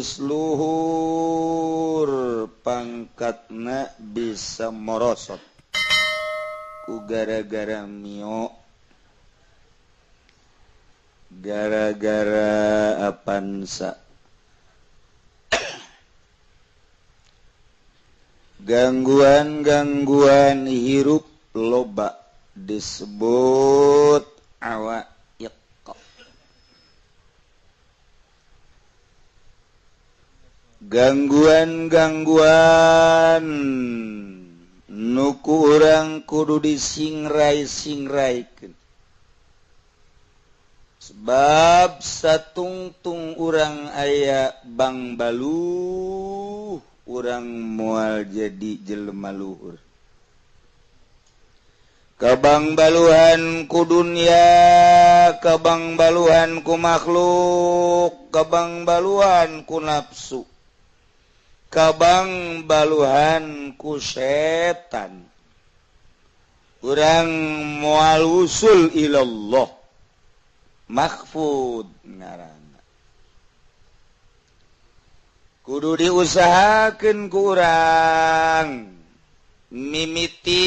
geus luhur pangkatna bisa morosot ku gara-gara mio, gara-gara apansa gangguan-gangguan hirup loba disebut awaiq. Gangguan-gangguan nu ku urang kudu disingrai-singraikeun. Sebab satungtung urang aya bang baluh, urang moal jadi jelema luhur. Kabang baluhan ku dunya, kabang baluhan ku makhluk, kabang baluhan ku nafsu, kabang baluhan ku setan. Urang moal usul ilallah. Mahfud ngaranna. Kudu diusahakeun ku urang mimiti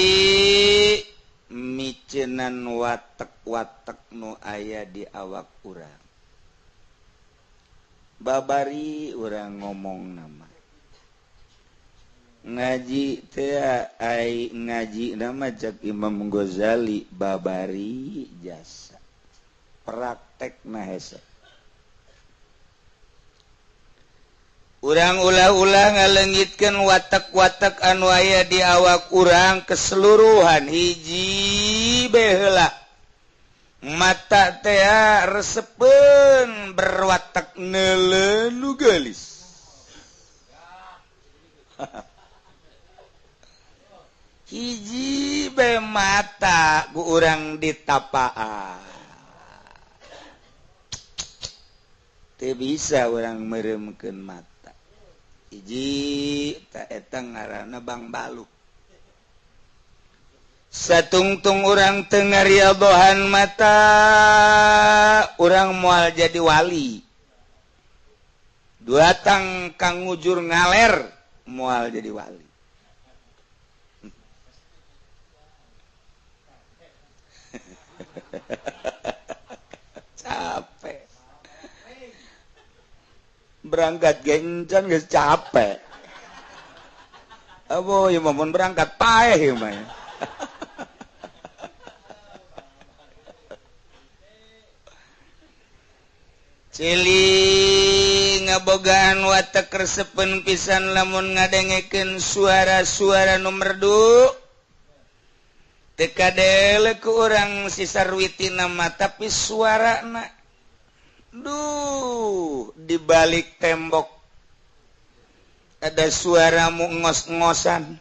micenan watek-watek nu aya di awak urang. Babari urang ngomong nama ngaji teh ai ngaji nama cak Imam Ghazali babari jasa praktek na hese. Urang ulah-ulah ngalengitkeun watak-watak anu aya di awak urang keseluruhan hiji bae heula. Mata teh resepeun berwatak neuleuh nu geulis. Hiji bae mata ku urang ditapaan. Teu bisa urang meureumkeun mata. Hiji ta eta ngaranna Bang Baluk. Satungtung urang teu ngariadohan mata, urang moal jadi wali. Dua tang kang ngujur ngaler moal jadi wali. Capek. Berangkat gencan geus capek. Abo ieu mah mun berangkat paeh ieu mah. Cili ngabogaan watek resepeun pisan lamun ngadengekeun suara-suara nu merdu. Teu kadele ku urang si sarwitina mah tapi suarana duh, di balik tembok ada suaramu ngos-ngosan.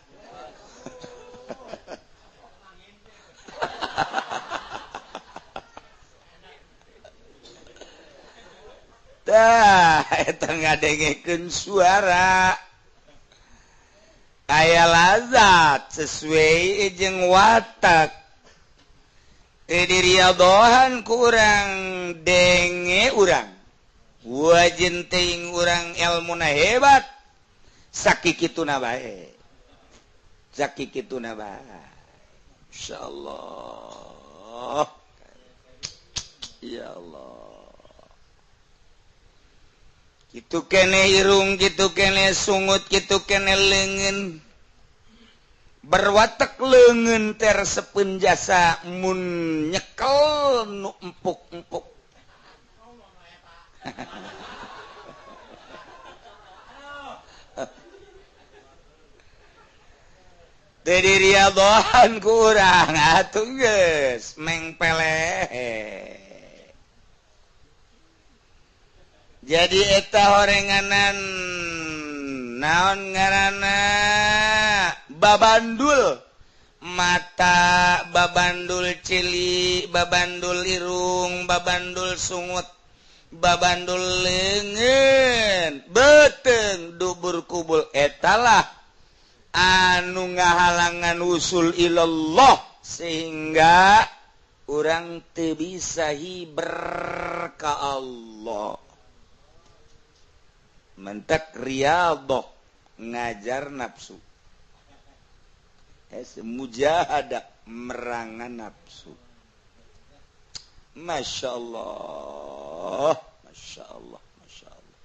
Tah, eta ngadengekeun suara. Aya lazat sesuai jeung watak. Diriadohan ku urang denge urang wajin teuing urang ilmuna hebat sakikituna bae, sakikituna bae. Insyaallah ya Allah. Kitu kene irung, kitu kene sungut, kitu kene leungeun. Berwatek leungeun teh resepeun jasa mun nyekel nu empuk-empuk. Teu diriadohan ku urang atuh geus mengpeleh. Jadi eta horenganan naon ngaranna babandul mata, babandul cili, babandul irung, babandul sungut, babandul leungeun, beuteung dubur kubul. Etalah anu ngahalangan usul ilallah sehingga urang teu bisa hiber ka Allah. Mentak riyadhah ngajar nafsu. Mujahadah merangan nafsu. Masya Allah, Masya Allah, Masya Allah.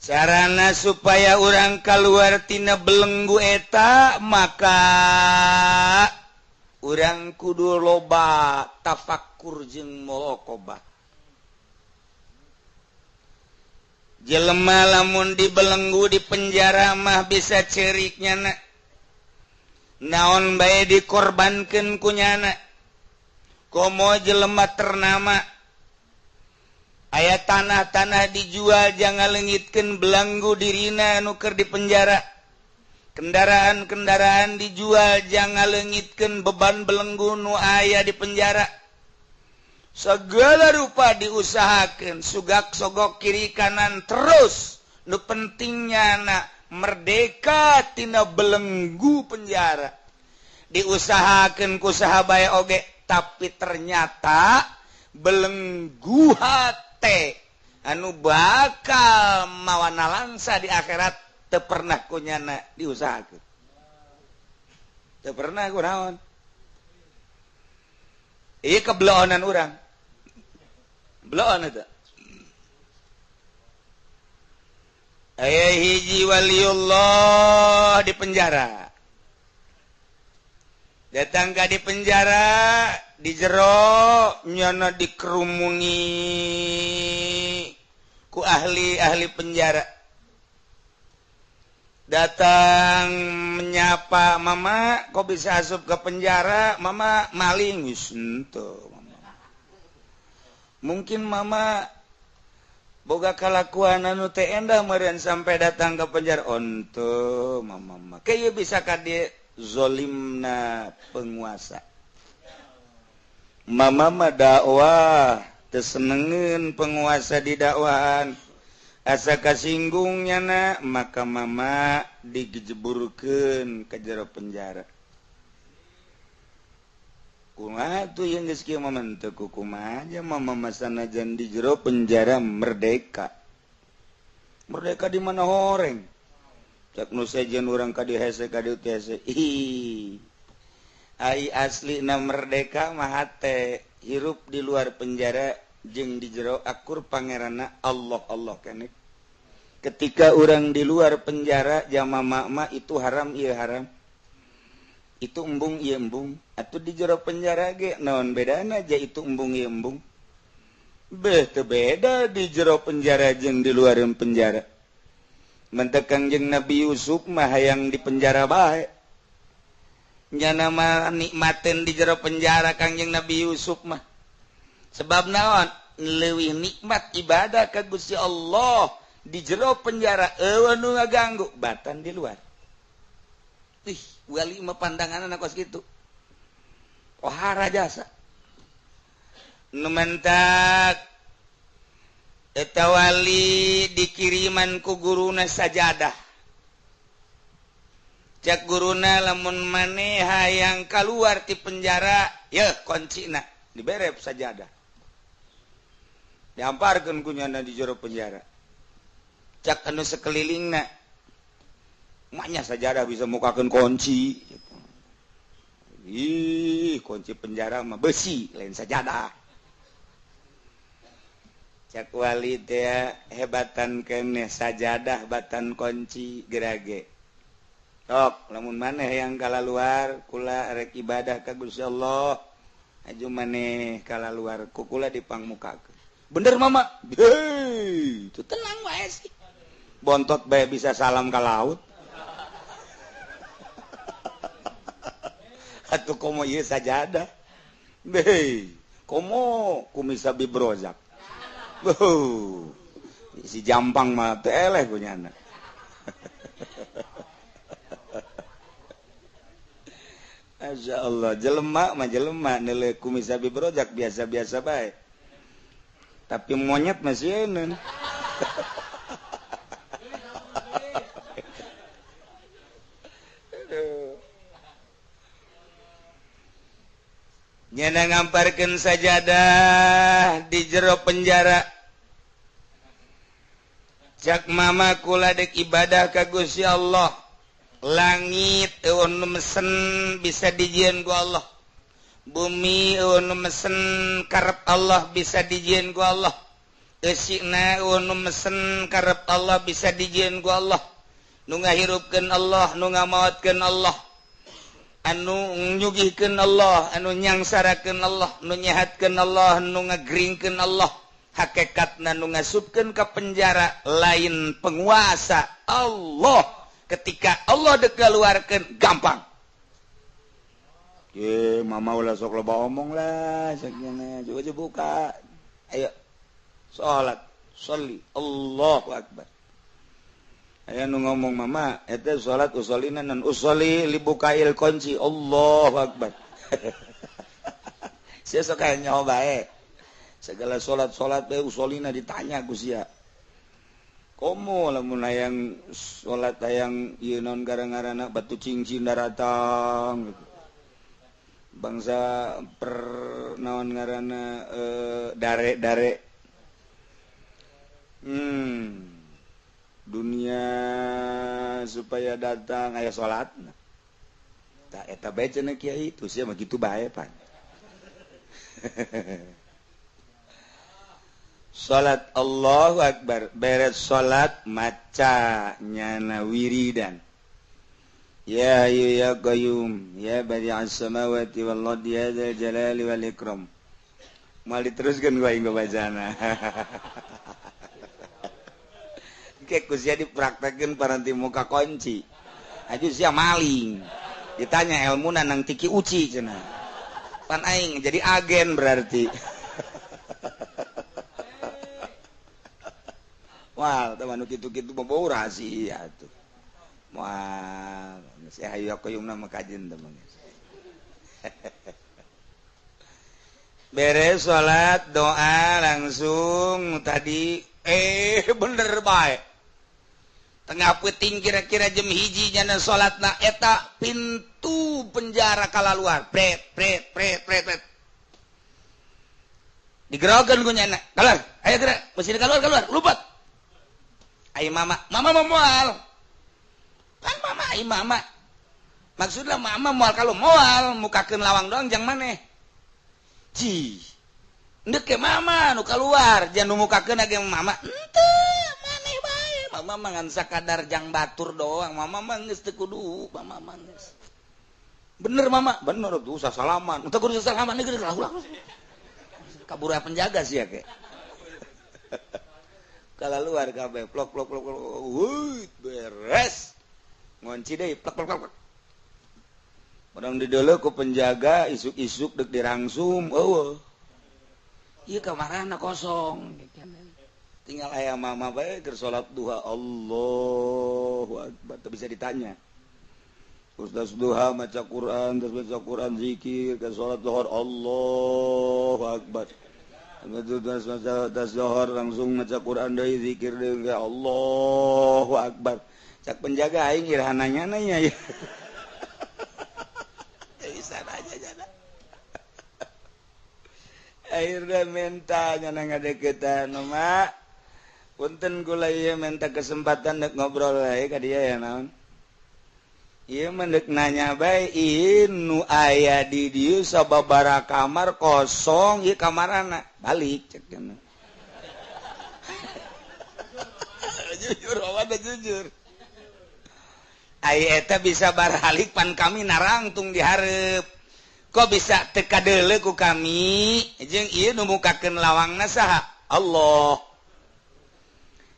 Carana supaya orang keluar tina belenggu eta maka urang kudu loba tafakur jeung muraqabah. Jelema lamun dibelenggu di penjara mah bisa ceriknya na. Naon bae dikorbankeun ku nyana. Komo jelema ternama aya tanah-tanah dijual jangan leungitkeun belenggu dirina nu keur di penjara. Kendaraan-kendaraan dijual jangan leungitkeun beban belenggu nu aya di penjara. Segala rupa diusahakan sugak sogok kiri kanan terus nu pentingnya na merdeka tina belenggu penjara diusahakan ku saha bae oge tapi ternyata belenggu hate anu bakal mawana langsa di akhirat teu pernah ku nyana diusahakeun teu pernah ku naon ieu kebeloonan urang. Belum eta. Aya hiji waliullah di penjara. Datang ka di penjara, di jero nyana dikerumuni ku ahli-ahli penjara. Datang menyapa, "Mama, kok bisa asup ke penjara?" "Mama maling." Geus henteu. Mungkin mama boga kalakuan anu teu endah meureun sampai datang ke penjara. Onto mama mah kieu bisa ka dieu zolimna penguasa. Mama mah dakwah teu senengeun penguasa di dakwahan. Asa kasinggung nyana maka mama digejeburkeun ka jero penjara. Kumaha tuh yang geus kieu mah teu kumaha aja mama masanajan di jero penjara merdeka. Merdeka di mana horeng? Cak nu sejen urang ka dieu hese ka dieu teh hese. Ih. Ai aslina merdeka mah hate hirup di luar penjara jeung di jero akur pangeranna Allah Allah keneh. Ketika urang di luar penjara jama mama itu haram ieu haram. Itu embung ieu embung atuh di jero penjara ge naon bedana aja itu embung ieu embung beh teu beda di jero penjara jeung di luar penjara. Mentek Kangjeng Nabi Yusuf mah hayang di penjara bae nyana mah nikmateun di jero penjara Kangjeng Nabi Yusuf mah sebab naon leuwih nikmat ibadah ka Gusti Allah di jero penjara eueuh nu ngaganggu batan di luar. Ih, wali mah pandangan anak kos gitu. Ohara jasa. Nu mentak eta wali dikiriman ku guruna sajadah. Cak guruna lamun maneh hayang kaluar ti penjara, yeuh kuncina dibere sajadah. Diamparkeun ku nyana di jero penjara. Cak anu sekelilingna maknya sajadah bisa mukakeun kunci. Ih, kunci penjara mah besi, lain sajadah. Cak wali teh hebatan keneh sajadah batan kunci gerage. Tok, lamun maneh yang kalaluar kula rek ibadah ka Gusti Allah, aju maneh kalaluar ku kula dipangmukakeun. Bener mama? Hei, itu tenang wae sih. Bontot bae bisa salam ka laut. Atuh komo ieu sajadah. Hei, komo kumisa bibrozak. Wuh, si jampang mah teu eleh ku nyana. Masya Allah, jelema mah jelema neuleuh kumisa bibrozak biasa-biasa bae. Tapi monyet masih eun. Nyana ngamparkeun sajadah di jero penjara. Cak mama kula dek ibadah ka Gusti Allah. Langit eueun nu mesen bisa dijieun ku Allah. Bumi eueun nu mesen karep Allah bisa dijieun ku Allah. Eusina eueun nu mesen karep Allah bisa dijieun ku Allah. Nu ngahirupkeun Allah, nu ngamaotkeun Allah. Anu nyugihkeun Allah, anu nyangsarakeun Allah, nu nyehatkeun Allah, nu ngageringkeun Allah. Hakikatna nu ngasupkeun ka penjara lain penguasa Allah. Ketika Allah dek keluarkeun gampang. Ye, mama ulah sok loba omong lah, sakjana coba buka. Ayo salat, sholli, Allahu akbar. Aya nu ngomong mama, eta salat usolina nan usolli libukail kunci, Allahu akbar. Sia sok aya nyaho bae. Segala salat-salat bae usolina ditanya ku sia. Komo lamun hayang salat hayang ieu naon gara-garana batu cincin daratang gitu. Bangsa per naon ngaranna dare-dare. Dunia supaya datang aya salatna. Tah eta bae cenah kiai itu sia mah kitu bae pan. Salat Allahu Akbar, beres salat maca nyana wiridan. Ya hayyu ya qayyum ya badi'as samawati wal ardi ya dzal jalali wal ikram. Moal diteruskeun ku aing bacana. Ke ku sia dipraktekeun paranti muka kunci. Aju sia maling. Ditanya ilmuna nang tiki uci cenah. Pan aing jadi agen berarti. Wah, teman nu kitu-kitu mah rahasia tuh. Wah, geus hayu qayyumna mah kajen teh mah. Beres salat doa langsung tadi bener bae. Tengah peuting kira-kira jam 1 nyana salatna eta pintu penjara kalaluar. Pret pret pret pret pret. Digerokeun ku nyana. Keluar, ayo gerak, mesti keluar keluar, lupat. Ai mama, mama mau moal. Kan mama ai mama. Maksudna mama moal kalau moal mukakeun lawang doang jang maneh. Ci. Ndek ke mama nu keluar, jangan nu mukakeun age mama. Henteu, maneh bae. Mama mah ngan sakadar jang batur doang. Mama mah geus teu kudu, mama mah geus. Bener mama, bener tuh usah salaman. Teu kudu salaman geus ulah. Kabur penjaga sih ya ke. Kalau luar kabeh plok plok plok wuih beres. Ngunci deui plok plok plok. Urang dideuleu ku penjaga isuk-isuk deuk dirangsum eueuh. Ieu kamarana kosong. Tinggal aya mama bae keur salat duha Allahu akbar teu bisa ditanya. Terus duha maca Quran, terus maca Quran zikir, ke salat zuhur Allahu akbar. Terus maca zuhur langsung maca Quran deui zikir deui Allahu akbar. Cak penjaga aing iraha nanya ya. Bisa aja jana. Akhirnya minta nyana ngadeukeutan mak. Punten kula ieu minta kesempatan dek ngobrol wae ka dia ya naon. Ieu mah deuk nanya bae ieu nu aya di dieu sababaraha kamar kosong ieu kamarana balik cek cenah. Jujur awan jujur. Ai eta bisa baralik pan kami narangtung di hareup. Kok bisa teu kadeuleu ku kami jeung ieu nu mukakeun lawangna saha? Allah.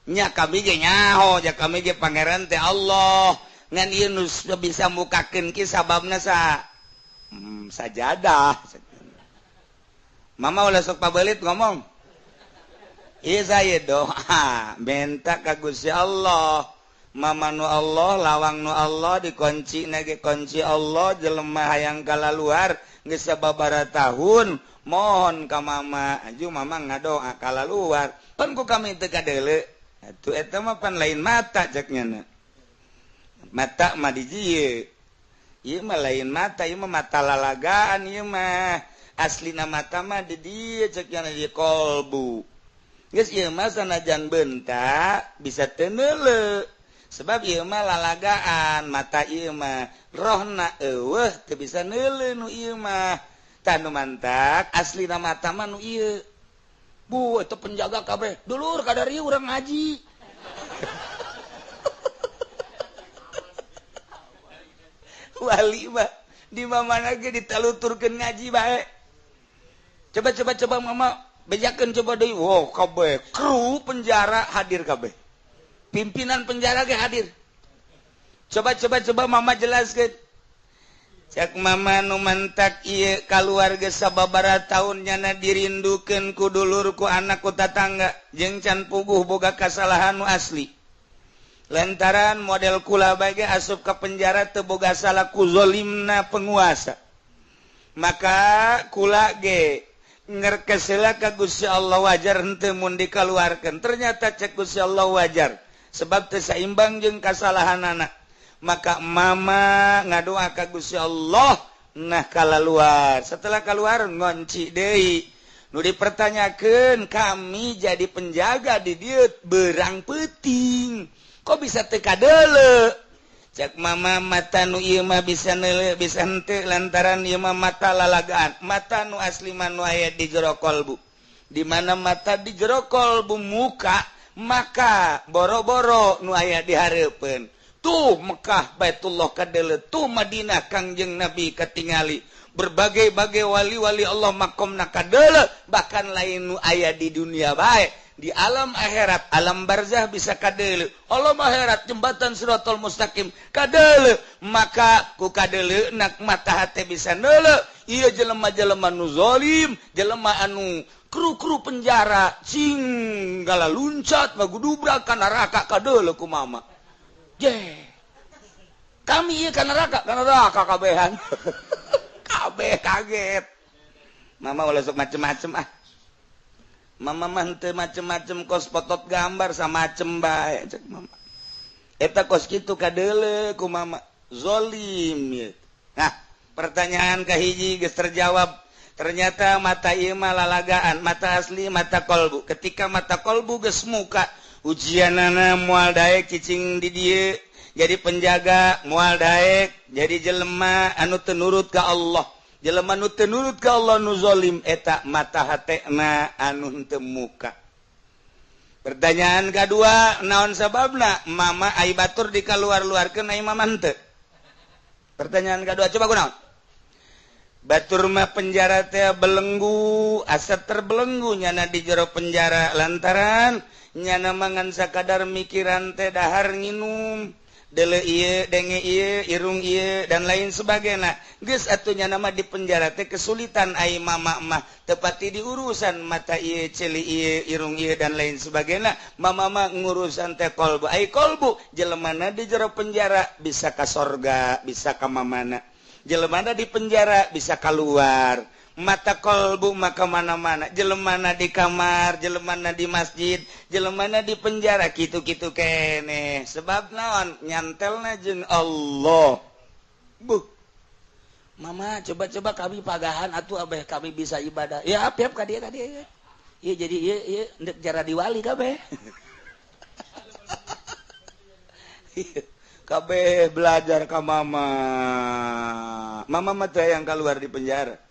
Nya kami ge nyaho, ja kami ge pangeran teh Allah. Ngan ieu nu bisa mukakeun ki sababna saha? Sajadah. Mama ulah sok pabelit ngomong. Ieu saya doa minta ka Gusti Allah. Mama nu Allah, lawang nu Allah, dikunci nage kunci Allah, jelema hayang kalaluar geus sababaraha tahun, mohon ka mama, aju mama ngadoa kalaluar. Pan ku kami teu kadeuleu. Atuh eta mah pan lain mata cek nyana. Mata mah di dieu. Ieu mah lain mata, ieu mah mata lalagaan ieu mah. Aslina mata mah di dieu cek nyana di kolbu. Geus ieu mah sanajan bentak bisa teu neuleu. Sebab ieu mah lalagaan mata ieu mah rohna eueuh teu bisa neuleu nu ieu mah. Tah nu mantak aslina mata mah nu ieu. Bu, itu penjaga kabeh. Dulur kadari urang ngaji. Wali mah di mana ge ditaluturkeun ngaji bae. Coba coba coba mama bejakeun coba deui. Wow, kabeh kru penjara hadir kabeh. Pimpinan penjara ge hadir. Coba coba coba mama jelaskeun. Cek mama nu mantak ieu kaluarga sababaraha taun nyana dirindukeun ku dulur ku anak ku tatangga jeung can puguh boga kasalahan nu asli. Lantaran model kula bae ge asup ka penjara teu boga salah ku zolimna penguasa. Maka kula ge ngerkesela ka Gusti Allah wajar henteu mun dikaluarkeun. Ternyata cek Gusti Allah wajar sebab teu saimbang jeung kasalahanana. Maka mama ngadoa ka Gusti Allah nah kalaluar. Setelah keluar ngonci deui. Nu dipertanyakeun kami jadi penjaga di dieu berang peuting. Kok bisa teu kadeuleu? Cek mama mata nu ieu mah bisa neuleu bisa henteu lantaran ieu mah mata lalagaan. Mata nu asli mah nu aya di jero kolbu. Di mana mata di jero kolbu muka, maka boro-boro nu aya di hareupeun. Tuh Mekah Baitullah kadeuleu, tuh Madinah Kangjeng Nabi katingali. Berbagai-bagai wali-wali Allah makomna kadeuleu, bahkan lain nu aya di dunia bae. Di alam akhirat, alam barzah bisa kadeuleu. Alam akhirat jembatan Siratal Mustaqim kadeuleu. Maka ku kadeuleu nak mata hate bisa neuleu. Ieu jelema-jelema nu zalim, jelema anu kru-kru penjara cing gala luncat magudubrak ka neraka kadeuleu ku mama. Je. Kami ieu ka neraka kabehan. Kabeh kaget. Mama ulah sok macem-macem ah. Mama mah henteu macem-macem kos potot gambar samacem bae cek mama. Eta kos kitu kadeuleu ku mama. Zolim ieu. Nah, pertanyaan kahiji geus terjawab. Ternyata mata ieu mah lalagaan, mata asli mata kolbu. Ketika mata kolbu geus muka, ujianana moal daek cicing di dieu, jadi penjaga moal daek, jadi jelema anu teu nurut ka Allah. Jelema nu teu nurut ka Allah nu zalim eta mata hatena anu henteu muka. Pertanyaan kedua, naon sababna mama ai batur dikaluar-luarkeun ai mama henteu? Pertanyaan kedua, coba kunaon? Batur mah penjara teh belenggu, asa terbelenggu nyana di jero penjara lantaran nyana mangan sakadar mikiran teh dahar nginum. Dele ieu, denge ieu, irung ieu dan lain sebagainya. Geus atuh nyana mah di penjara teh kesulitan ai mama mah tepati diurusan mata ieu, ceuli ieu, irung ieu dan lain sebagainya. Mama mah ngurusan teh kolbu. Ai kolbu jelemana di jero penjara bisa ka sorga, bisa ka mamana. Jelemana di penjara bisa keluar. Mata kolbu maka mana-mana, jelemana di kamar, jelemana di masjid, jelemana di penjara, kitu-kitu kene. Sebab naon nyantelna jeung Allah. Buh. Mama coba-coba kami pagahan atuh abeh kami bisa ibadah. Ya apiap ka dieu ka dieu. Ieu jadi ieu ieu ndek jara diwali kabeh. Kabeh belajar ka mama. Mama mah teh yang keluar di penjara.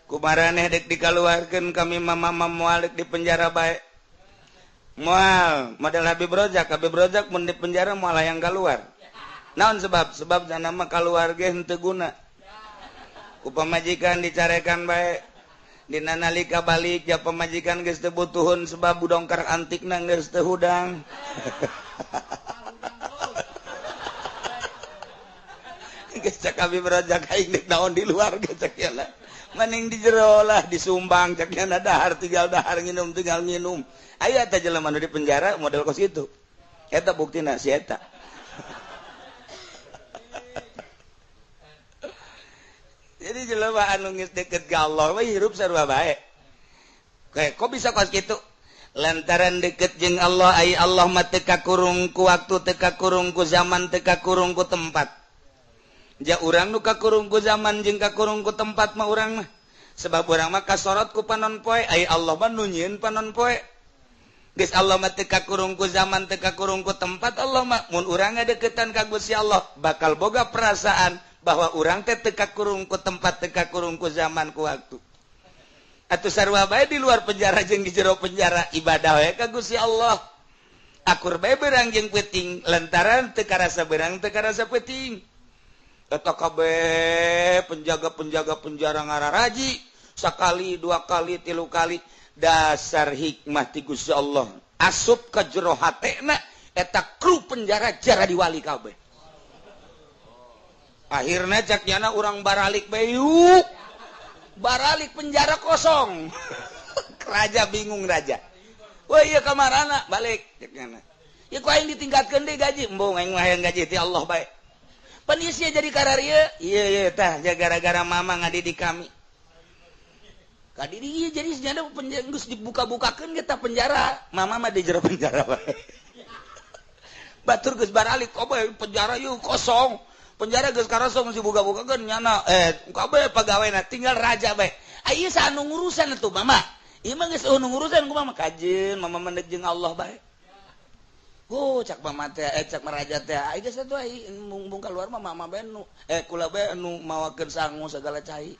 Kumaraneh dek dikaluarkeun kami mama moal dek di penjara bae. Moal model Habib Rozak, Habib Rozak mun di penjara moal hayang keluar. Naon sebab? Sebab jana mah kaluar ge henteu guna. Ku pamajikan dicarekan bae. Dina nalika balik ja pamajikan geus teu butuhun sebab budongkar antikna geus teu hudang. Geus cak Habib Rozak aing dek naon di luar geus cak ieu. Mending di jero lah disumbang ceknya dahar tinggal dahar nginum tinggal nginum. Aya teh jelema nu di penjara model kos kitu. Eta buktina si eta. Jadi jelema anu geus deket ka Allah we hirup sarua bae. Kayak kok bisa kos kitu? Lantaran deket jeung Allah, ai Allah mah teu kakurung ku waktu, teu kakurung ku zaman, teu kakurung ku tempat. Ja urang nu kakurung ku zaman jeung kakurung ku tempat mah urang mah. Sebab urang mah kasorot ku panon poe, ai Allah mah nu nyieun panon poe. Geus Allah mah teu kakurung ku zaman, teu kakurung ku tempat. Allah mah mun urang ngadeukeutan ka Gusti Allah bakal boga perasaan bahwa urang teh teu kakurung ku tempat, teu kakurung ku zaman, ku waktu. Atuh sarua bae di luar penjara jeung di jero penjara, ibadah we ka Gusti Allah. Akur bae beurang jeung peuting lantaran teu karasa beurang, teu karasa peuting. Eta kabeh penjaga-penjaga penjara ngararaji sakali, dua kali, tilu kali. Dasar hikmah ti Gusti Allah asup ka jero hatena eta kru penjara jara diwali kabeh. Akhirna cak nyana urang baralik bae yuk, baralik penjara kosong. Raja bingung raja. Wah iya kamarana balik cak nyana. Ya ku aing ditingkatkeun deui gaji, embung aing mah hayang gaji ti Allah bae. Pan ieu sia jadi kararieu. Ieu ieu tah gara-gara mama ngadidik kami. Kadiri jadi senyada penjara geus dibuka-bukakeun ge tah penjara. Mama mah di jero penjara bae. Batur geus baralik kabeh penjara yeuh kosong. Penjara geus karosong geus dibuka-bukakeun nyana kabeh pegawena tinggal raja bae. Ieu saha nu ngurusan atuh mama? Ieu mah geus nu ngurusan ku mama kajeun mama mendek jeung Allah bae. Oh cak mama teh cak maraja teh ai geus atuh ai mung keluar mah mama bae nu kula bae nu mawakeun sangu segala cai.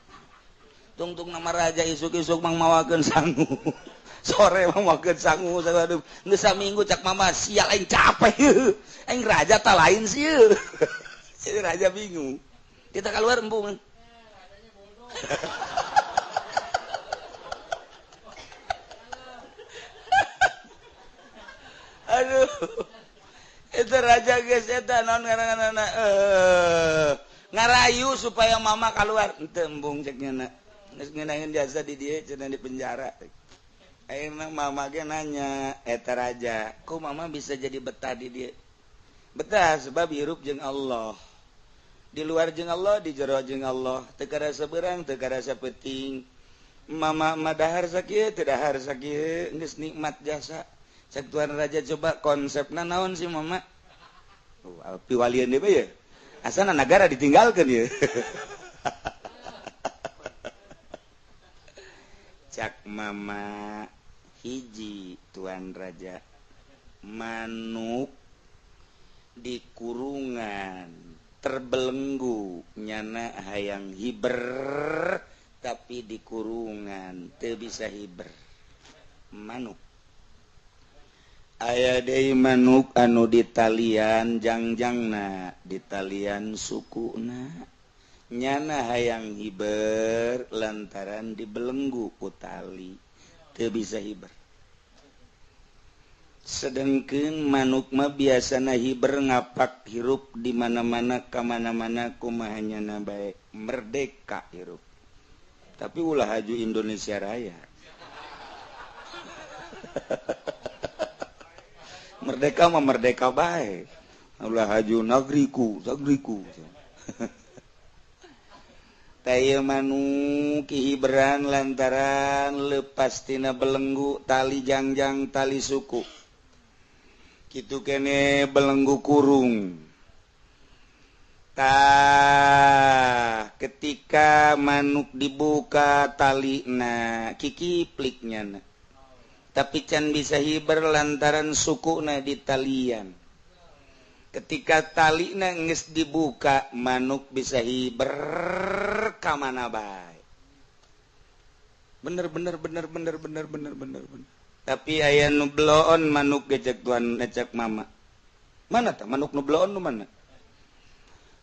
Tungtung nama raja isuk-isuk mang mawakeun sangu. Sore mang mawakeun sangu sagala. Geus saminggu cak mama sial aing capek. Aing raja ta lain sieun. Si raja bingung. Kita keluar embung. Aduh. Itu raja geus eta naon ngaranna ngarayu supaya mama keluar. Henteu embung cek nya. Geus ngeunaheun jasa di dieu cenah di penjara. Ayeuna mama ge nanya eta raja, "Ku mama bisa jadi betah di dieu?" Betah sebab hirup jeung Allah. Di luar jeung Allah, di jero jeung Allah, teu karasa beurang, teu karasa peuting. Mama mah dahar sakieu, teu dahar sakieu, geus nikmat jasa. Cek tuan raja coba konsepna naon sih mama? Oh, piwalieun deui bae ye. Asana nagara ditinggalkeun ye. Cak mama hiji tuan raja, manuk di kurungan terbelenggu nyana hayang hiber tapi di kurungan teu bisa hiber. Manuk aya deui manuk anu ditalian jangjangna, ditalian sukuna, nyana hayang hiber lantaran dibelenggu ku tali teu bisa hiber. Sedengkeun manuk mah biasana hiber ngapak hirup di mana-mana ka mana-mana kumaha nyana bae merdeka hirup. Tapi ulah haju Indonesia Raya. Merdeka mah merdeka bae. Ulah haju nagriku, nagriku. Taya manuk hiberan lantaran lepas tina belenggu tali jangjang tali suku. Kitu kene belenggu kurung. Tah ketika manuk dibuka talina kikipliknya na. Tapi can bisa hiber lantaran sukuna di talian. Ketika talina geus dibuka manuk bisa hiber ka mana bae. Bener bener bener bener bener bener bener bener. Tapi aya nu bloon manuk gejek tuan ecek mama. Mana tah manuk nu bloon nu mana?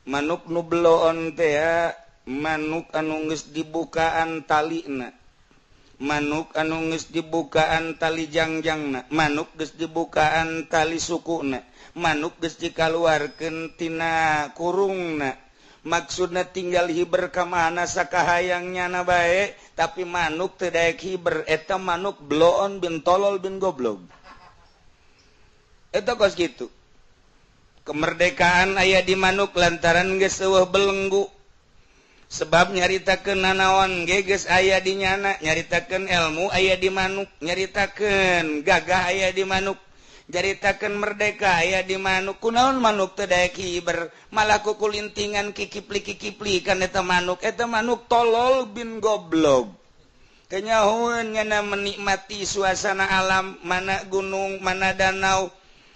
Manuk nu bloon teh ya manuk anu geus dibukaan talina. Manuk anu geus dibukaan tali jangjangna, manuk geus dibukaan tali sukuna, manuk geus dikaluarkeun tina kurungna. Maksudna tinggal hiber ka mana sakahayang nyana bae, tapi manuk teu daek hiber, eta manuk bloon bin tolol bin goblog. Eta kos kitu. Kemerdekaan aya di manuk lantaran geus eueuh belenggu. Sebab nyaritakeun nanaon ge geus aya di nyana, nyaritakeun ilmu aya di manuk, nyaritakeun gagah aya di manuk, nyaritakeun merdeka aya di manuk. Kunaon manuk teu daek hiber, malah kukulintingan kikipli-kikipli kan eta manuk tolol bin goblog. Kenyahoeun nyana menikmati suasana alam, mana gunung, mana danau,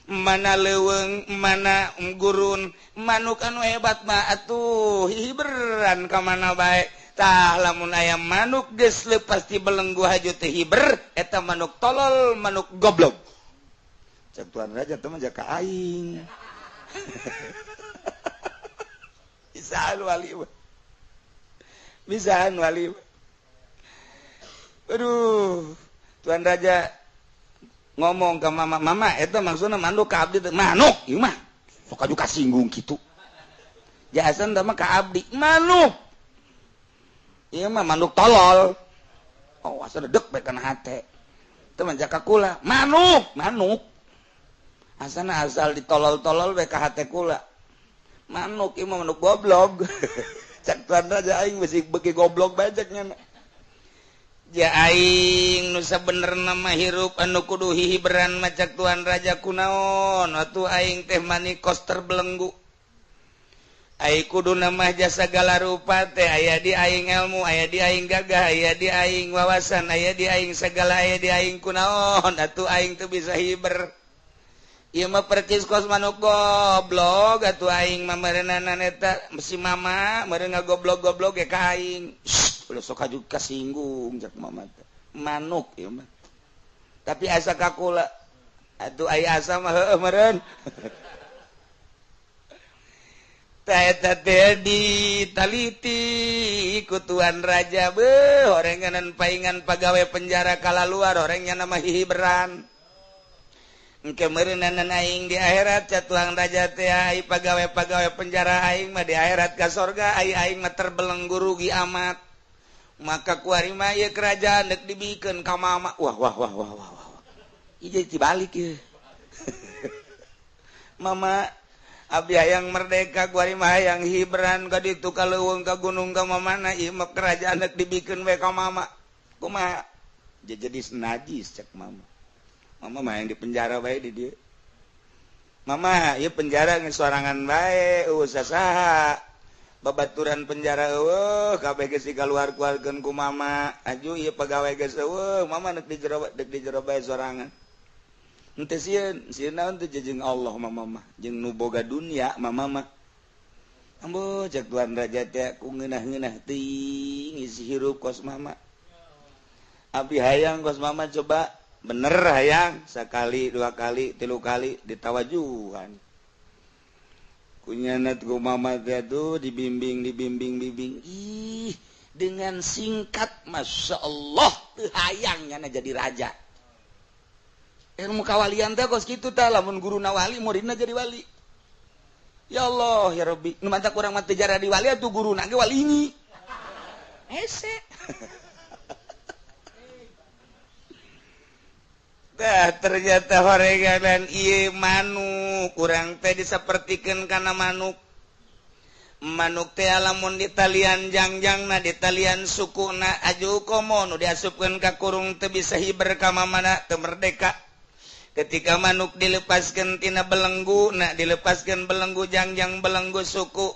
mana leuweung, mana gurun. Manuk anu hebat mah atuh hiberan ka mana bae. Tah lamun aya manuk geus leupas ti belenggu haju teu hiber, eta manuk tolol, manuk goblok. Cek Tuan Raja teh mah ka aing. Bisaan wali mah. Bisaan wali mah. Aduh, Tuan Raja ngomong ke mama, mama eta maksudna manuk ka abdi teh manuk ieu mah. Sok aju kasinggung kitu. Jahasan teh mah ka abdi manuk. Ieu mah manuk tolol. Oh, asa dedek bae kana hate. Teu mah jaka kula, manuk, manuk. Asana asal ditolol-tolol bae ka hate kula. Manuk ieu mah manuk goblok. Cak Tuan Raja aing beusi beuki goblok bae cek nya. Ja aing nu sabenerna mah hirup anu kudu hihiberan mah cak Tuan Raja kunaon atuh aing teh mani kos terbelenggu. Ai kuduna mah jasa segala rupa teh aya di aing ilmu, aya di aing gagah, aya di aing wawasan, aya di aing segala, aya di aing kunaon atuh aing teu bisa hiber. Ieu mah percis kos manuk goblok atuh aing mah meureunana eta si mama meureun ngagoblok-goblok ge ka aing. Ulah sok aju kasinggung cak mama teh. Manuk ieu mah. Tapi asa ka kula atuh aya asa mah heueuh meureun. Tah eta teh ditaliti ku Tuan Raja beuh horenganan paingan pagawe penjara kalaluar horengnya nama hihiberan. Engke meureunana aing di akhirat ca Tuan Raja teh ai pagawe-pagawe penjara aing mah di akhirat ka sorga ai aing mah terbelenggu rugi amat. Maka kuari mah ieu kerajaan deuk dibikeun ka mama. Wah wah wah wah wah wah. Ieu jadi dibalik ieu. Mama abdi hayang merdeka kuari mah hayang hiberan ka ditu ka leuweung ka gunung ka mamana ieu mah kerajaan deuk dibikeun we ka mama. Kumaha? Jadi najis cek mama. Mama mah yang di penjara bae di dieu. Mama ieu penjara geus sorangan bae eueuh sasaha. Babaturan penjara eueuh kabeh geus dikaluar-keluarkeun ku mama. Aju ieu pagawe geus eueuh, mama deuk di jero deuk di jero bae sorangan. Henteu sieun, sieun naon teh jeung Allah mama mah, jeung nu boga dunia mama mah. Ambo cek Tuan Raja teh ku ngeunah-ngeunah teuing isi hirup kos mama. Abdi hayang kos mama coba bener hayang sekali, dua kali, tilu kali ditawajuhan. Kunyanat ku mama teh tuh dibimbing dibimbing bimbing. Ih, dengan singkat Masya Allah teu hayang nyana jadi raja. Ilmu kawalian teh kos kitu tah lamun guruna wali muridna jadi wali. Ya Allah ya Rabbi, nu mantak urang mah teu jadi wali atuh guruna ge wali ini. Hese. Tah ternyata horeganan ieu manuk urang teh disapertikeun kana manuk. Manuk teh lamun ditalian jangjangna ditalian sukuna aju komo nu diasupkeun ka kurung teu bisa hiber ka mamana teu merdeka. Ketika manuk dilepaskeun tina belenggu na dilepaskeun belenggu jangjang belenggu suku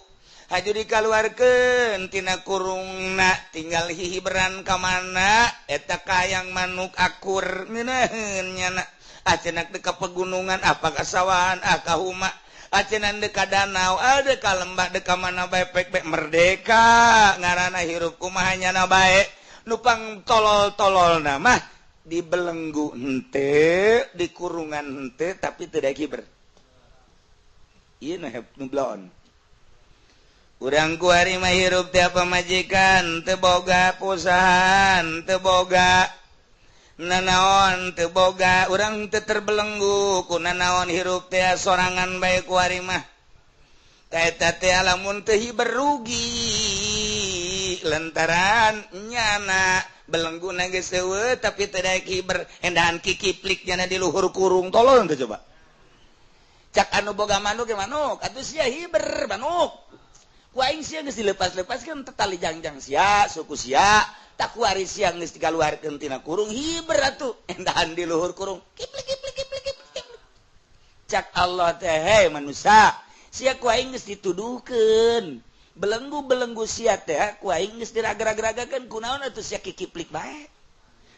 haju dikaluarkeun tina kurungna tinggal hihiberan ka mana eta kayang manuk akur ngeunaheun nyana ah cenah deuk ka pegunungan ah ka sawahan ah ka huma ah cenah deuk ka danau ah deuk ka lembah deuk ka mana bae pek bae merdeka ngaranna hirup kumaha nyana bae nu pang tolol-tololna mah dibelenggu henteu di kurungan henteu tapi teu daek hiber ieu nu nu bloon. Urang kuari mah hirup teh pamajikan teu boga perusahaan teu boga nanaon teu boga urang teu terbelenggu ku nanaon hirup teh sorangan bae kuari mah. Eta teh lamun teu hiber rugi lantaran nyana belengguna geus eueuh tapi teu daek hiber endahan kikiplik nyana di luhur kurung tolong teh coba. Cak anu boga manuk ge manuk atuh sia hiber manuk. Ku aing sia geus dilepas-lepaskeun teh tali jangjang sia suku sia tak kuari sia geus dikaluarkeun tina kurung hiber atuh endahan di luhur kurung kiplik kiplik kiplik kiplik. Cak Allah teh hei manusia sia ku aing geus dituduhkeun belenggu-belenggu sia teh ku aing geus diraga-ragakeun kunaon atuh sia kikiplik bae.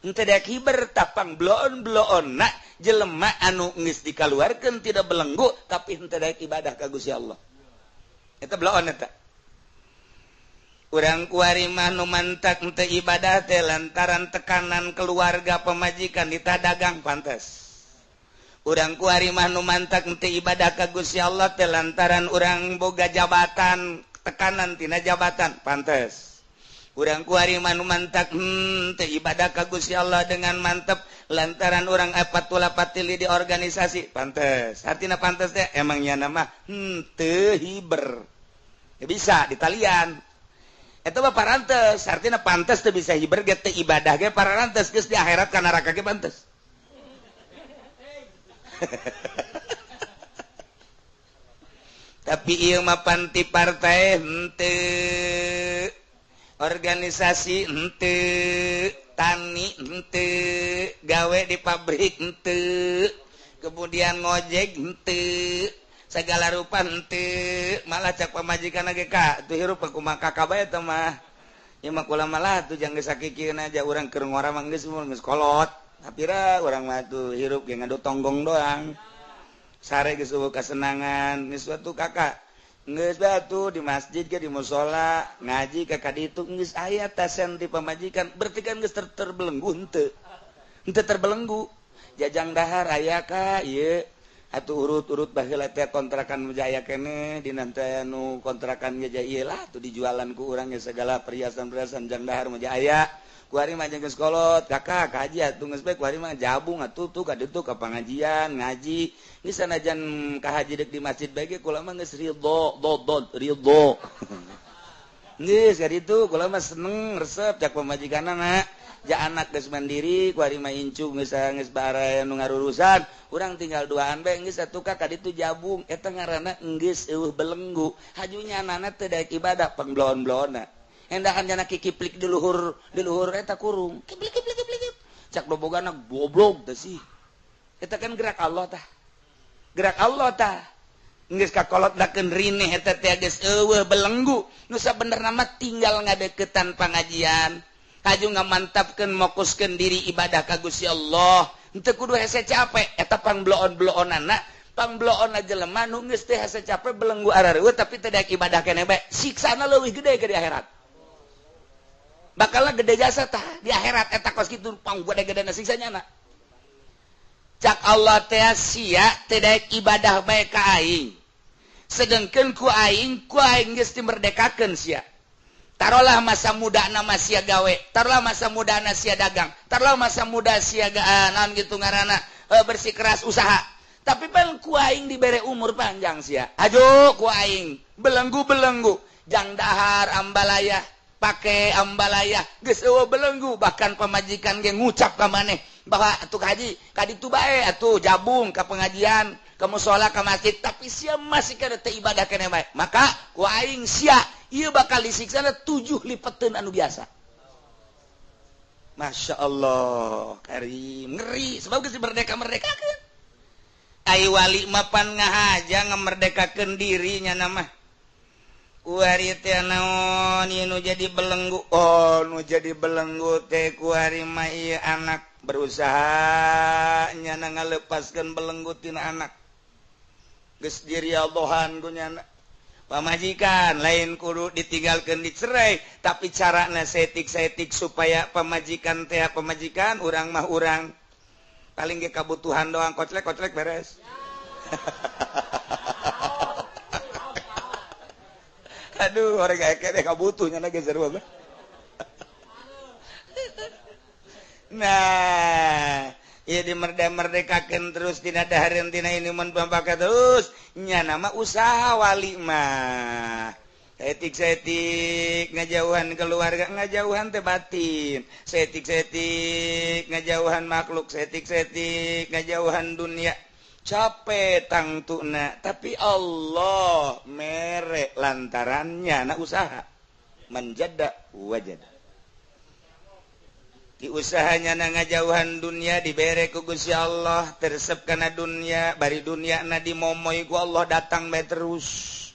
Henteu daek hiber tapang bloon-bloonna jelema anu geus dikaluarkeun tidak belenggu tapi henteu daek ibadah ka Gusti Allah. Eta bloon eta. Urang kuari mah nu mantak henteu ibadah teh lantaran tekanan keluarga pemajikan ditadagang pantes. Urang kuari mah nu mantak henteu ibadah ka Gusti Allah teh lantaran urang boga jabatan, tekanan tina jabatan pantes. Urang kuari mah nu mantak teu ibadah ka Gusti Allah dengan mantep lantaran urang patula patili di organisasi pantes. Artina pantes teh emangnya nama henteu hiber. Ya bisa ditalian. Eta mah parantes, artina pantes teu bisa hiber ge teu ibadah ge parantes geus di akhirat ka neraka ge pantes. Tapi ieu mah panti partai henteu, organisasi henteu, tani henteu, gawe di pabrik henteu, kemudian ngojek henteu, segala rupa henteu, malah cak pamajikan ge ka tuh hirup kumaha kakak bae teh mah. Ieu mah kula malah tuh jang geus sakikieun aja urang keur ngora mah geus geus kolot. Tapi urang mah tuh hirup ge ngadu tonggong doang. Sare geus eueuh kasenangan, geus suatu kakak geus batu di masjid ke di musola ngaji ka kaditu geus aya tasen di pamajikan, berarti kan geus terbelenggu henteu. Henteu terbelenggu. Jajang dahar aya ka ieu atuh urut-urut baheula teh kontrakan jaya keneh dina teh nu kontrakan ge ieu lah tuh dijualan ku urang ge segala perhiasan-perhiasan jang dahar mah aya. Kuari mah geus kolot kakak kaji atuh geus bae kuari mah jabung atuh tuh ka ditu ka pangajian ngaji geus sanajan ka haji deuk di masjid bae ge kula mah geus ridho dodod ridho geus ka ditu kula mah seneng resep cak pamajikanna ja anak geus mandiri kuari mah incu geus geus baraya nu ngarurusan urang tinggal duaan bae geus atuh ka ditu jabung eta ngaranna geus eueuh belenggu hajunya anana teu daek ibadah pangbloon-bloonna endahan jana kikiplik di luhur eta kurung kiplik kiplik kiplik cak dobogana goblok teh sih eta kan gerak Allah tah gerak Allah tah geus kakolot dakeun rineh eta teh geus eueuh belenggu nu sabenerna mah tinggal ngadeukeutan pangajian kaju ngamantapkeun mokuskeun diri ibadah ka Gusti Allah henteu kudu hese capek eta pangbloon-bloonana pangbloon jelema nu geus teh hese capek belenggu arareueuh tapi teu daek ibadah keneh bae siksana leuwih gede ke di akhirat bakalna gede jasa tah di akhirat eta kos kitu pang gede-gedena siksanya na cak Allah teh sia teu daek ibadah bae ka aing sedengkeun ku aing geus dimerdekakeun sia tarolah masa muda na sia gawe tarolah masa muda na sia dagang tarolah masa muda sia naon gitu ngaranna bersikeras usaha tapi pan ku aing dibere umur panjang sia ajo ku aing belenggu-belenggu jang dahar ambalaya pake ambalaya geus eueuh belenggu bahkan pamajikan ge ngucap ka maneh bahwa atuh haji ka ditu bae atuh jabung ka pengajian ka musala ka masjid tapi sia masih kada teu ibadah keneh bae maka ku aing sia ieu bakal disiksana 7 lipeteun anu biasa. Masya Allah karim ngeri sebab geus merdeka-merdekakeun ai wali mah pan ngahaja ngamerdekakeun dirinya nama kuari teh naon ieu nu jadi belenggu oh nu jadi belenggu teh kuari mah ieu anak berusaha nyana ngalepaskeun belenggu tina anak geus diriadhohan ku nyana pamajikan lain kudu ditinggalkeun dicerai tapi carana setik-setik supaya pamajikan teh pamajikan urang mah urang paling ge kabutuhan doang koclek-koclek beres. Aduh, orang kayak kene kabutuhnya lagi seru banget. Nah, ieu dimerdeka-merdekakeun terus tina dahareun tina inuman pampaka terus nya nama usaha wali mah. Setik-setik ngajauhan keluarga, ngajauhan teh batin. Setik-setik ngajauhan makhluk, setik-setik ngajauhan dunia. Capek tangtuna tapi Allah mere lantarannya na usaha menjada wajada di usahanya na ngajauhan dunia dibere ku Gusti Allah teresep kana dunia bari dunia na dimomoy ku Allah datang bae terus.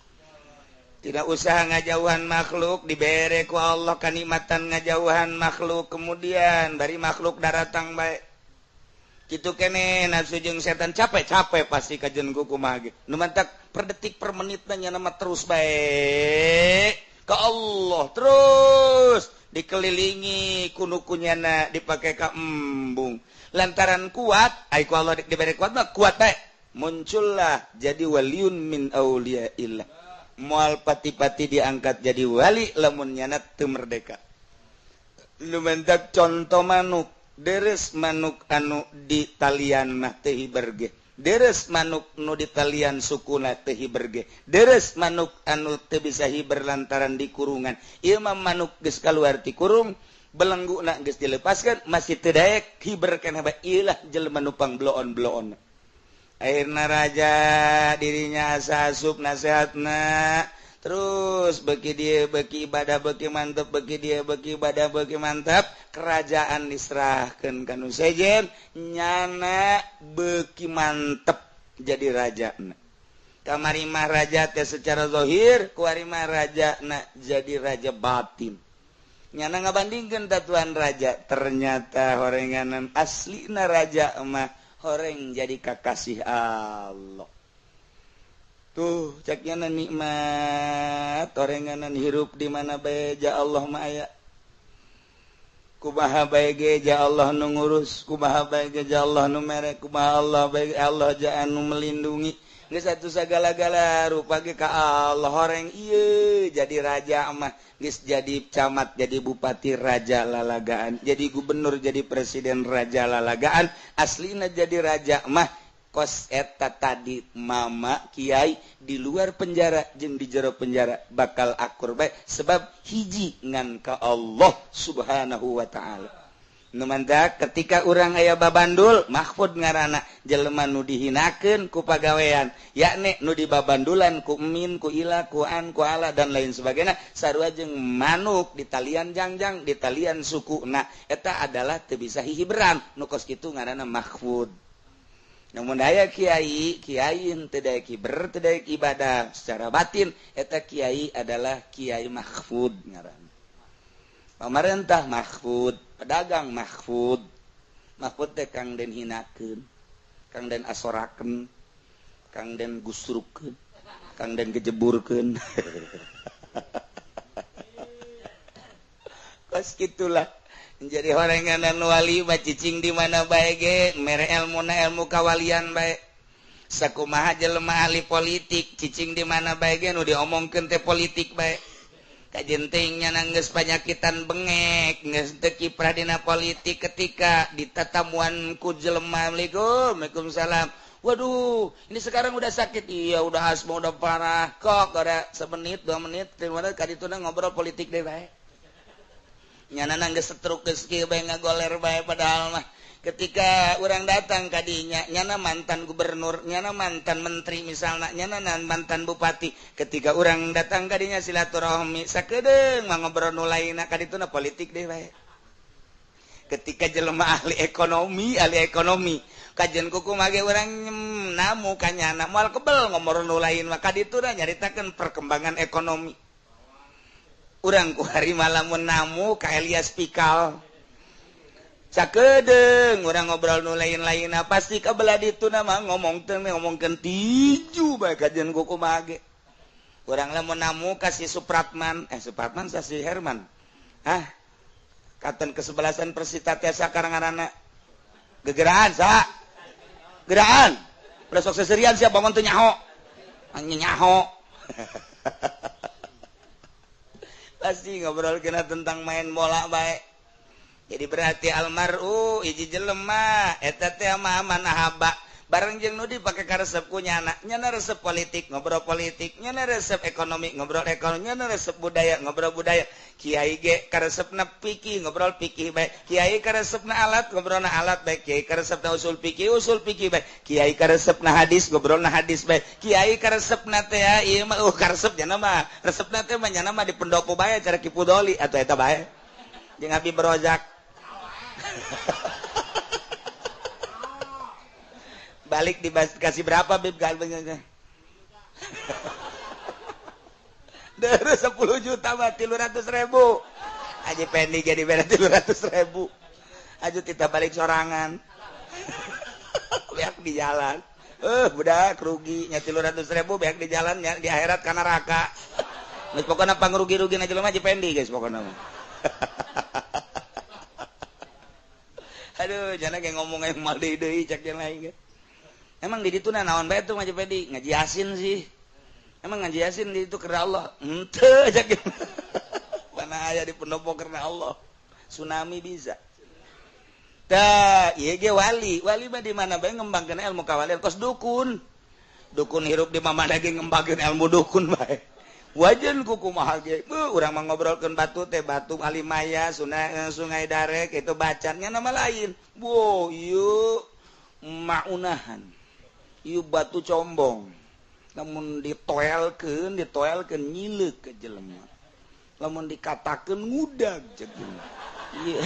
Tidak usaha ngajauhan makhluk, dibere ku Allah kanikmatan ngajauhan makhluk, kemudian bari makhluk daratang bae. Kitu kene nafsu jeung setan capek-capek pasti kajen ku kumaha ge. Nu mantak per detik per menitna nya mah terus bae ka Allah, terus dikelilingi ku kunyana dipake ka embung. Lantaran kuat, ai ku Allah dibere kuat mah kuat bae. Muncullah jadi waliun min auliyaillah. Moal pati-pati diangkat jadi wali lamun nyana teu merdeka. Nu mentak contoh manuk, deres manuk anu di talian mah teu hiber ge. Deres manuk nu di talian sukuna teu hiber ge. Deres manuk anu teu bisa hiber lantaran di kurungan. Ieu mah manuk geus kaluar ti kurung, belengguna geus dilepaskan masih teu daek hiber keneh bae. Ieu lah jelema nu pang bloon-bloon. Akhirna raja dirinya asa asup nasehatna terus beki dia beki ibadah beki mantap, beki dia beki ibadah beki mantap, kerajaan diserahkan ka nu sejen, nyana beki mantep jadi raja. Kamari mah raja teh secara zahir, kuari mah raja na jadi raja batin. Nyana ngabandingkeun tatuan raja, ternyata horenganan aslina raja mah horeng jadi kakasih Allah. Tuh ceknya nikmat horenganan hirup di mana bae ja Allah mah aya. Kumaha bae ge ja Allah nu ngurus, kumaha bae ge ja Allah nu mere, kumaha Allah bae Allah ja anu melindungi. Geus atuh sagala-gala rupa ge ka Allah horeng ieu jadi raja mah, geus jadi camat, jadi bupati raja lalagaan, jadi gubernur, jadi presiden raja lalagaan, aslina jadi raja mah kos eta tadi mama kiai di luar penjara jeung di jero penjara bakal akur bae sebab hiji ngan ka Allah Subhanahu wa taala. Nu mantak ketika urang aya babandul mahfud ngaranna jelema nu dihinakeun ku pagawean, yakni nu dibabandulan ku min, ku ila, ku an, ku ala dan lain sebagainya, sarua jeung manuk di talian jangjang, di talian suku. Nah eta adalah teu bisa hihiberan, nu kos kitu ngaranna mahfud. Namun aya kiai, kiai teu daek hiber, teu daek ibadah secara batin, eta kiai adalah kiai mahfud ngaranna. Pamarentah mahfud, pedagang mahfud. Mahfud teh kang den hinakeun, kang den asorakeun, kang den gusrukeun, kang den gejeburkeun. Kos kitulah. Jadi horenganan wali mah cicing di mana bae ge mere elmuna ilmu kawalian bae. Sakumaha jelema ahli politik cicing di mana bae ge nu diomongkeun teh politik bae. Kajentingnya nangges panyakitan bengek geus teu kiprah dina politik ketika ditatamuan ku jelema, Assalamualaikum, waalaikumsalam. Waduh, ini sekarang udah sakit. Iya, udah asma udah parah. Kok ada semenit, 2 menit, 3 menit kadituna ngobrol politik deh bae. Nyana nangges setruk geus kieu bae ngagoler bae padahal mah ketika orang datang kadinya nyana mantan gubernur, nyana mantan menteri misalnya, nyana mantan bupati, ketika orang datang kadinya silaturahmi sakedeung mah ngobrol nu lainna kadituna politik deh bae. Ketika jelema ahli ekonomi kajian kuku mage urang namu kanyana moal kebel ngobrol nu lain mah kadituna nyaritakeun perkembangan ekonomi. Urang ku hari malamun namu ka Elias Pikal sakedeung urang ngobrol nu lain-lain pasti kabelah ditu mah ngomong teh ngomongkeun tiju bae kajian kuku mage. Urang lamun namu ka si Supratman, Supratman sa si Herman. Hah? Katen kesebelasan Persita teh sakarang ngaranna gegeraan sa. Geraan. Udah sok seserian sia bangun teu nyaho. Anjing nyaho. Pasti ngobrol kena tentang main bola bae. Jadi berarti almaru hiji jelema eta teh mah manahaba bareng jeung nu dipake karesep ku nyana, nyana resep politik ngobrol politik, nyana resep ekonomi ngobrol ekonomi, nyana resep budaya ngobrol budaya. Kiai ge karesepna fikih ngobrol fikih bae, kiai karesepna alat ngobrolna alat bae, kiai karesepna usul fikih bae, kiai karesepna hadis ngobrolna hadis bae, kiai karesepna teh ieu mah karesep nyana mah resepna teh mah nyana mah di pendopo bae cara Ki Pudoli atuh eta bae jeung Habib Rozak. Balik dikasih berapa Bib galbengnya? Deureuh 10 juta mah 300.000. Haji Pendi ge dibere 300.000. Aju kita balik sorangan. Beak di jalan. Budak rugi nya 300.000 beak di jalan nya di akhirat ka neraka. Geus pokona pangrugi-rugi na jelema Haji Pendi guys pokona mah. Aduh, jangan kayak ngomong yang mal deui cek yang lain. Emang di ditu naon bae tuh Haji Pendi? Ngaji Yasin sih. Emang ngaji Yasin di itu karena Allah? Henteu cek. Mana aya di pendopo karena Allah. Tsunami bisa. Tah, ieu ge wali. Wali mah di mana bae ngembangkeun ilmu kawalian kos dukun. Dukun hirup di mana ge ngembangkeun ilmu dukun bae. Wajan kuku kumaha ge. Beuh, urang mah ngobrolkeun batu teh batu Alimaya, sungai Darek itu bacannya nama lain. Wo, ieu maunahan. Ieu batu combong. Lamun ditoelkeun, ditoelkeun nyileuk ke jelema. Lamun dikatakeun ngudag jeung jelema. Ieu.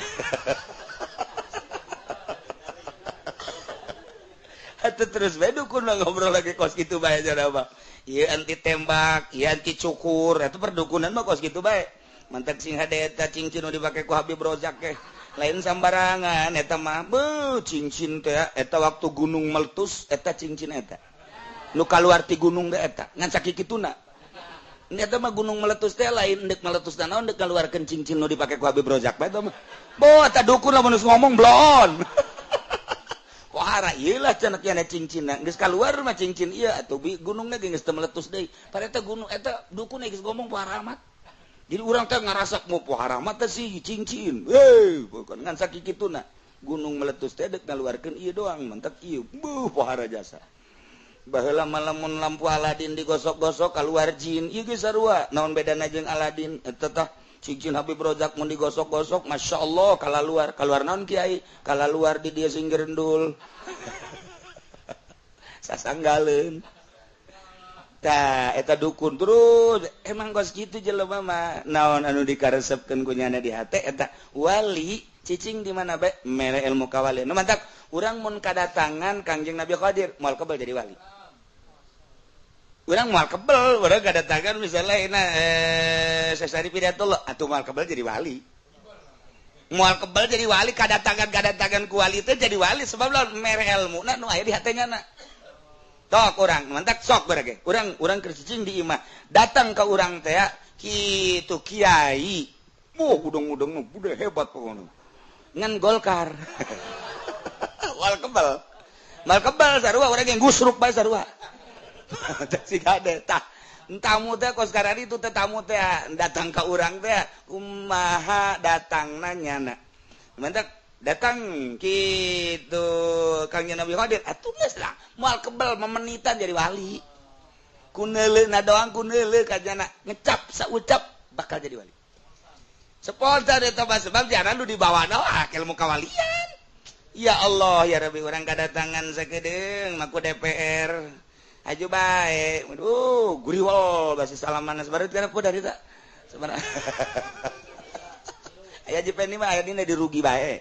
Atuh terus bae dukun mah ngobrol lagi kos kitu bae cenah mah. Ieu anti tembak, ieu anti cukur, eta perdukunan mah kos kitu bae. Mantak sing hade eta cincin nu dipake ku Habib Rozak ge. Lain sambarangan eta mah, beuh cincin teh eta waktu gunung meletus eta cincin eta. Nu kaluar ti gunung teh eta, ngan sakikituna. Eta mah gunung meletus teh lain deuk meletus naon deuk kaluarkeun cincin nu dipake ku Habib Rozak bae eta mah. Boh eta dukun lamun geus ngomong bloon. Wahara ieu lah cenah kieu cincinna geus kaluar mah cincin ieu atuh gunungna ge geus teu meletus deui. Padahal eta gunung eta dukun geus ngomong pohara amat. Jadi urang teh ngarasak mau pohara amat teh sih cincin. Heuh, bukan ngan sakikituna. Gunung meletus teh deuk ngaluarkeun ieu doang mentek ieu. Beuh pohara jasa. Baheula mah lamun lampu Aladin digosok-gosok kaluar jin. Ieu geus sarua. Naon bedana jeung Aladin? Eta tah cincin Habib Rozak mun digosok-gosok Masya Allah kalaluar. Kaluar naon kiai? Kalaluar di dia sing gerendul. Sasanggaleun. Tah eta dukun terus emang kos kitu jelema mah naon anu dikaresepkeun ku nyana di hate eta wali cicing di mana bae mere ilmu kawalian. Nu mantak urang mun kadatangan Kangjeng Nabi Khadir moal kebel jadi wali. Urang moal kebel, urang kadatangan misalnya ina Sesari Pidatullah atuh moal kebel jadi wali. Moal kebel jadi wali kadatangan-kadatangan ku wali teh jadi wali sebab lamun mere ilmuna nu aya di hate nyana. Tok urang mantak sok berage. Urang keur cicing di imah, datang ka urang teh kitu kiai. Wah, udang-udang udah hebat pokoknya. Ngan Golkar. Moal kebel. Moal kebel sarua urang yang gusruk bae sarua. Si kade tah tamu teh kos karari itu teh tamu teh datang ka urang teh kumaha datangna nyana. Mantak datang kitu Kangjeng Nabi Khadir atuh geus lah moal kebel memenitan jadi wali. Ku neuleuna doang ku neuleuh ka jana ngecap saucap bakal jadi wali. Spontan eta mah sebab jaran nu dibawa doa ilmu kawalian. Ya Allah ya Rabbi urang kadatangan sakedeung mah ku DPR. Aju bae. Aduh, guriwol basi salaman sabareut kana ku dari ta. Sebenarnya. Aya Haji Pendi mah aya dina dirugi bae.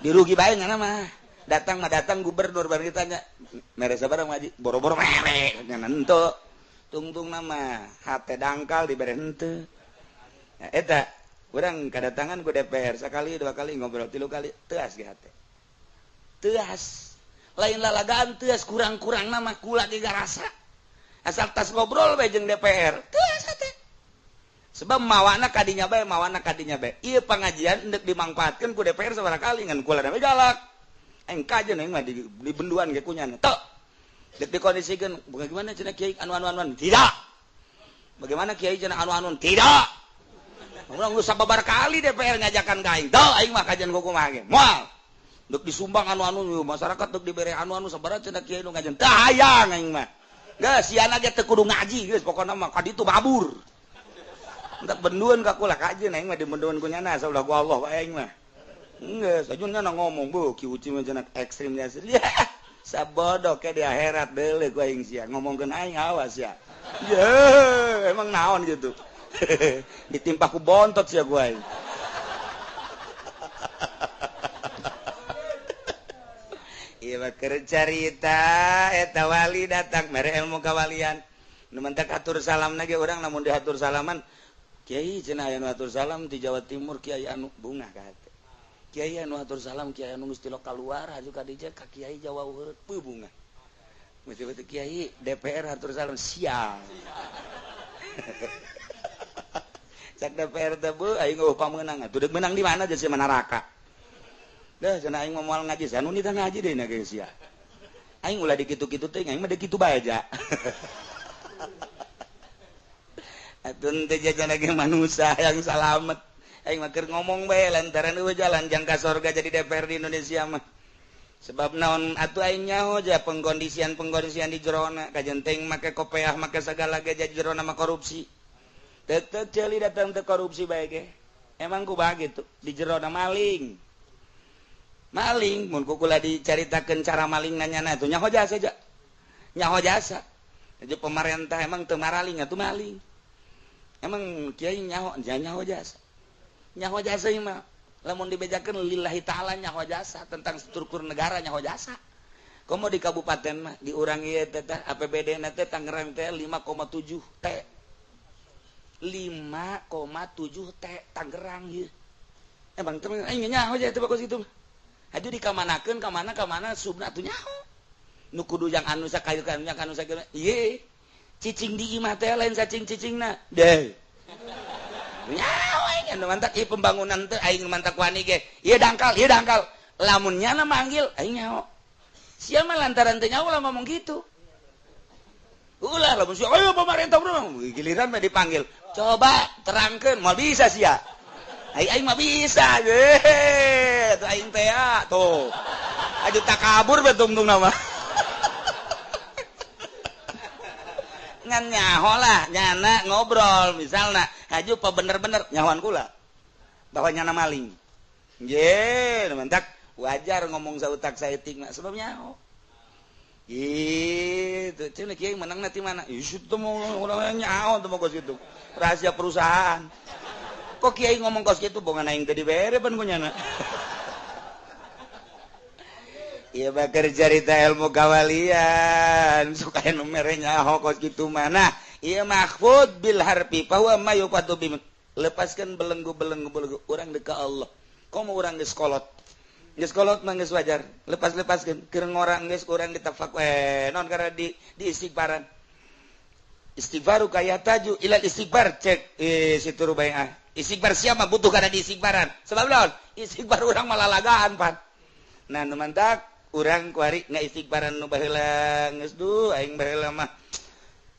Dirugi bae ngana mah. Datang mah datang gubernur bareng ditanya, mere sabaraha ngaji? Boro-boro mere nya henteu. Tungtung nama hate dangkal dibere henteu. Nah, eta urang kadatangan ku DPR sakali dua kali ngobrol tilu kali teuas ge hate. Teuas. Lain lalagaan teuas kurang-kurang nama kula ge garasa. Asal tas ngobrol bae jeung DPR, teuas hate. Sebab mawana kadinya bae, mawana kadinya bae. Ieu pangajian endek dimangfaatkeun ku DPR sabaraha kali ngan kula bae galak. Aing kajen aing mah di benduan ge kunyana. Tok. Dek dikondisikeun, bagaimana cenah kiai anu-anu-anu? Tidak. Bagaimana kiai cenah anu-anu? Tidak. Urang geus sababar kali DPR ngajakan ka aing. Tok aing mah kajian kumaha ge. Moal. Dek disumbang anu-anu masyarakat dek dibere anu-anu sabaraha cenah kiai nu ngajian. Teu hayang aing mah. Geus siana ge teu kudu ngaji geus pokona mah ka ditu babur. Entak benduan ka kula kajeun aing mah di benduan ku nyana saulah ku Allah bae aing mah. Geus aja nyana ngomong beuh ki uci mah cenah ekstrim nya. Sabodo ke di akhirat deuleuh ku aing sia ngomongkeun aing awas ya. Ye, emang naon gitu. Ditimpa ku bontot sia ku aing. Ieu mah keur carita eta wali datang mere ilmu kawalian. Nu mantak atur salam lagi orang lamun diatur salaman kiai cenah aya nu atur salam di Jawa Timur kiai anu bungah ka hate. Kiai anu atur salam kiai anu geus tilok kaluar haju ka dieu ka kiai Jawa Urut beuh bungah. Mesti kiai DPR atur salam sial. Cak DPR teh beuh aing eueuh pamenang atuh deuk menang di mana jeung si neraka. Dah cenah aing moal ngaji anu nitah ngaji deui na geus sia. Aing ulah dikitu-kitu teh aing mah deuk kitu bae aja. Atuh teh jajan lagi manusia yang salamet. Aing mah keur ngomong bae lantaran eueuh jalan jangka sorga jadi DPR di Indonesia mah. Sebab naon atuh aing nyaho ja pengkondisian-pengkondisian di jerona kajen teh make kopeah make sagala ge jadi jerona mah korupsi. Tetep ceuli datang teh korupsi bae ge. Emang kumaha gitu di jerona maling. Maling mun kukula dicaritakeun cara maling nanyana atuh nyaho jasa ja. Nyaho jasa. Jadi pemerintah emang teu maraling atuh maling. Emang kiai nyaho nyaho jasa. Nyaho jasa ieu mah lamun dibejakeun lillahi ta'ala nyaho jasa tentang struktur negara nyaho jasa. Komo di kabupaten mah di urang ieu teh APBD na teh Tangerang teh 5,7 T. 5,7 T Tangerang ieu. Emang teh aing nyaho jasa teh bagus itu. Haju dikamanakeun ka mana subna atuh nyaho. Nu kudu yang anu sakayu kan yang anu sakieu. Ieu cicing di imah teh lain sacing-cicingna. Deh. Nyaho aing anu mantak ieu pembangunan teh aing mantak wani ge. Ieu dangkal, ieu dangkal. Lamun nyana manggil aing nyaho. Sia mah lantaran teh nyaho lah ngomong gitu. Ulah lamun sia ayo pemerintah bro, giliran mah dipanggil. Coba terangkeun moal bisa sia. Aing mah bisa ye. Tuh aing teh tuh. Aju takabur bae tungtung nama. Ngan nyaho lah nyana ngobrol misalna haju pa bener-bener nyahoan kula bahwa nyana maling. Nggih, mantak wajar ngomong sautak saeutik mah sebab nyaho. Gitu, cenah kiai menangna ti mana? Ih, teu mau urang nyaho teu mau kos kitu. Rahasia perusahaan. Kok kiai ngomong kos kitu bongan aing teu dibere pan ku nyana. Iya bakar carita ilmu kawalian suka nu mere nyaho kos kitu mana. Ieu mahfud bil harfi fa huwa ma yuqadu bi. Lepaskan belenggu-belenggu belenggu urang deuk ka Allah. Komo urang geus kolot. Geus kolot mah geus wajar. Lepas-lepaskeun keur ngora geus urang ditafak naon karena di istighfaran. Istighfaru kaya taju ilal istighfar cek situ rubaiah. Istighfar siapa butuh kana di istighfaran. Sebab naon? Istighfar urang malalagaan pan. Nah nu mantak urang kuari ngaistighfaran nu baheula geus duh aing baheula mah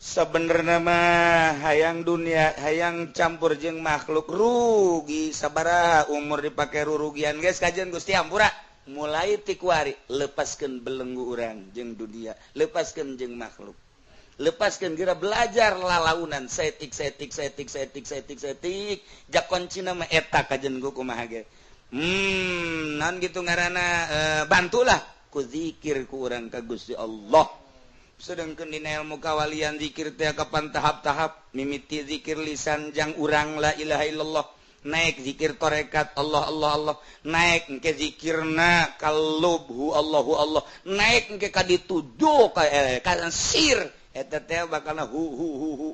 sabenerna mah hayang dunia hayang campur jeung makhluk rugi sabaraha umur dipake rurugian geus kajian Gusti ampura mulai ti kuari lepaskeun belenggu urang jeung dunia lepaskeun jeung makhluk lepaskeun geura belajar lalaunan saeutik saeutik saeutik saeutik saeutik saeutik jak kuncina mah eta kajian ku kumaha ge. Non gitu ngarana bantulah ku zikir ku urang ka Gusti Allah. Sedangkan dina ilmu kawalian zikir teh kapan tahap-tahap mimiti zikir lisan jang urang la ilaha illallah naik zikir tarekat Allah Allah Allah naik engke zikirna kalubhu Allahu Allah naik engke ka dituju ka ka sir eta teh bakalna hu hu hu hu.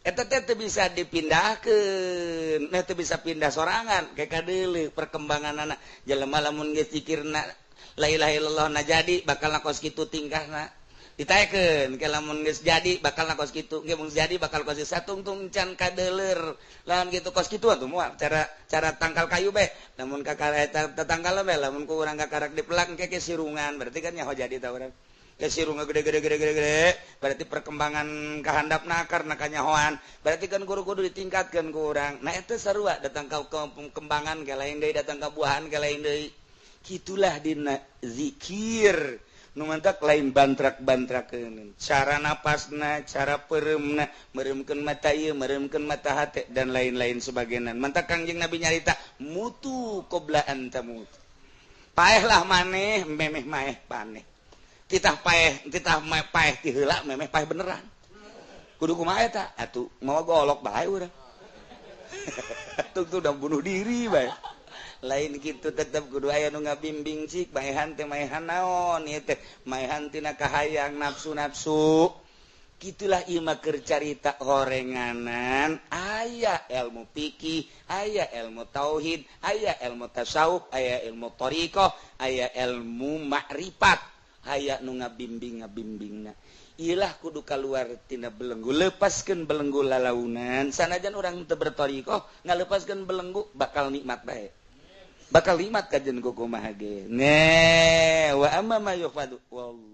Eta teh teu bisa dipindahkeun, nah teu bisa pindah sorangan ke kadeuleu perkembanganana. Jelema lamun geus zikirna la ilaha illallah na jadi bakal kos kitu tingkahna. Ditaekeun ke lamun geus jadi bakal kos kitu, ge mun jadi bakal kos satungtung can kadeuleur. Lamun kitu kos kitu atuh moal cara cara tangkal kayu bae. Lamun kakara eta tetangkal bae lamun ku urang kakarak dipelak engke ke sirungan berarti kan nyaho jadi ta urang. Sirunga gede gede gede gede gede berarti perkembangan kahandapna karena kanyahoan berarti kan guru kudu ditingkatkan ku urang. Nah itu sarua datang ka perkembangan ka lain deui datang ka buahan ka lain deui. Kitulah dina zikir nu mantak lain bantrak-bantrakeun cara napasna cara peureumna meureumkeun mata ieu meureumkeun mata hate dan lain-lain sebagainya. Mantak Kangjeng Nabi nyarita mutu qabla an tamut. Paehlah maneh memeh maeh paneh. Titah paeh ti heula memeh paeh beneran. Kudu kumaha eta? Atuh mawa golok bae urang. Atuh tuh udah bunuh diri bae. Lain gitu tetep kudu aya nu ngabimbing cik maehan teh maehan naon ieu teh maehan tina kahayang nafsu-nafsu. Gitulah ima keur carita horenganan. Aya ilmu fikih, aya ilmu tauhid, aya ilmu tasawuf, aya ilmu thoriqoh, aya ilmu makrifat, aya nu ngabimbing ngabimbingna. Ilah kudu keluar tina belenggu, lepaskan belenggu lalaunan. Sanajan orang teu berthoriqoh, ngalepaskan belenggu bakal nikmat bae, bakal nikmat kajen kumaha ge. Ne wa amma ma yuhfadu wallah.